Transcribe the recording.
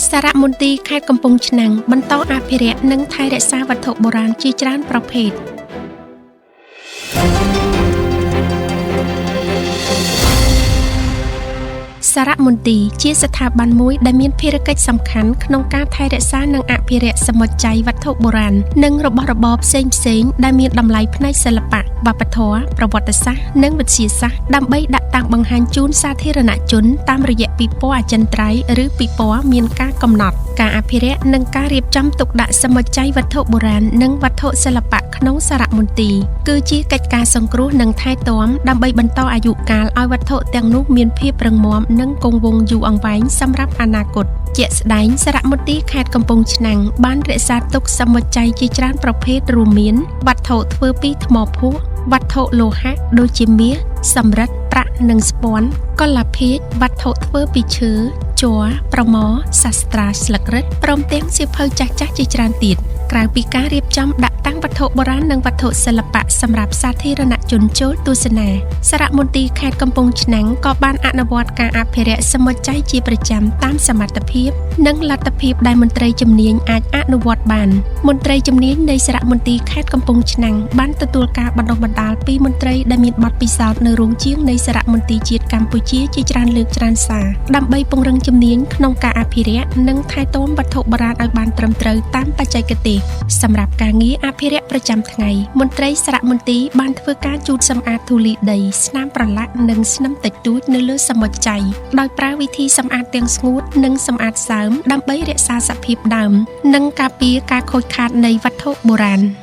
សារមន្ទីរខេត្តកំពង់ឆ្នាំងបន្តអភិរក្សនិងថែរក្សាវត្ថុបុរាណជាច្រើនប្រភេទ។ សារមន្ទីរជាស្ថាប័នមួយដែលមានភារកិច្ចសំខាន់ក្នុងការថែរក្សានិងអភិរក្សសមុជ័យវត្ថុបុរាណនិងរបស់របរផ្សេងៗដែលមានតម្លៃផ្នែកសិល្បៈ វប្បធម៌ ប្រវត្តិសាស្ត្រ និងវិទ្យាសាស្ត្រ ដើម្បីដាក់តាំងបង្ហាញជូនសាធារណជនតាមរយៈពិព័រណ៍អចិន្ត្រៃយ៍ឬពិព័រណ៍មានការកំណត់។ ការអភិរក្សនិងការរៀបចំទុកដាក់សមុជ័យវត្ថុបុរាណនិងវត្ថុសិល្បៈក្នុងសារមន្ទីរ គឺជាកិច្ចការសង្គ្រោះនិងថែទាំដើម្បីបន្តអាយុកាលឲ្យវត្ថុទាំងនោះមានភាពរឹងមាំនិងគង់វង្សយូរអង្វែងសម្រាប់អនាគត។ ជាក់ស្ដែង សារមន្ទីរខេត្តកំពង់ឆ្នាំងបានរក្សាទុកសមុជ័យជាច្រើនប្រភេទរួមមាន វត្ថុធ្វើពីថ្មភក់ វត្ថុលោហៈដូចជាមាស សំរឹទ្ធ ប្រាក់និងស្ពាន់ កុលាភាជ វត្ថុធ្វើពីឈើ ជ័រ ប្រម សាស្ត្រាស្លឹករឹត ព្រមទាំងសៀវភៅចាស់ៗជាច្រើនទៀត។ ក្រៅពីការរៀបចំដាក់តាំងវត្ថុបុរាណនិងវត្ថុសិល្បៈសម្រាប់សាធារណជនចូលទស្សនា សារមន្ទីរខេត្តកំពង់ឆ្នាំងក៏បានអនុវត្តការអភិរក្សសមុជ័យជាប្រចាំតាមសមត្ថភាពនិងលទ្ធភាពដែលមន្ត្រីជំនាញអាចអនុវត្តបាន។ មន្ត្រីជំនាញនៃសារមន្ទីរខេត្តកំពង់ឆ្នាំងបានទទួលការបណ្ដុះបណ្ដាលពីមន្ត្រីដែលមានបទពិសោធន៍នៅរោងជាងនៃសារមន្ទីរជាតិកម្ពុជាជាច្រើនលើកច្រើនសារ ដើម្បីពង្រឹងជំនាញក្នុងការអភិរក្សនិងថែទាំវត្ថុបុរាណឲ្យបានត្រឹមត្រូវតាមបច្ចេកទេស។ សម្រាប់ការងារអភិរក្សប្រចាំថ្ងៃ មន្ត្រីសារមន្ទីរបានធ្វើការជូតសម្អាតធូលីដី ស្នាមប្រឡាក់និងស្នឹមតិចតួចនៅលើសមុជ័យ ដោយប្រើវិធីសម្អាតទាំងស្ងួតនិងសម្អាតសើមដើម្បីរក្សាសភាពដើម និងការពារការខូចខាតនៃវត្ថុបុរាណ។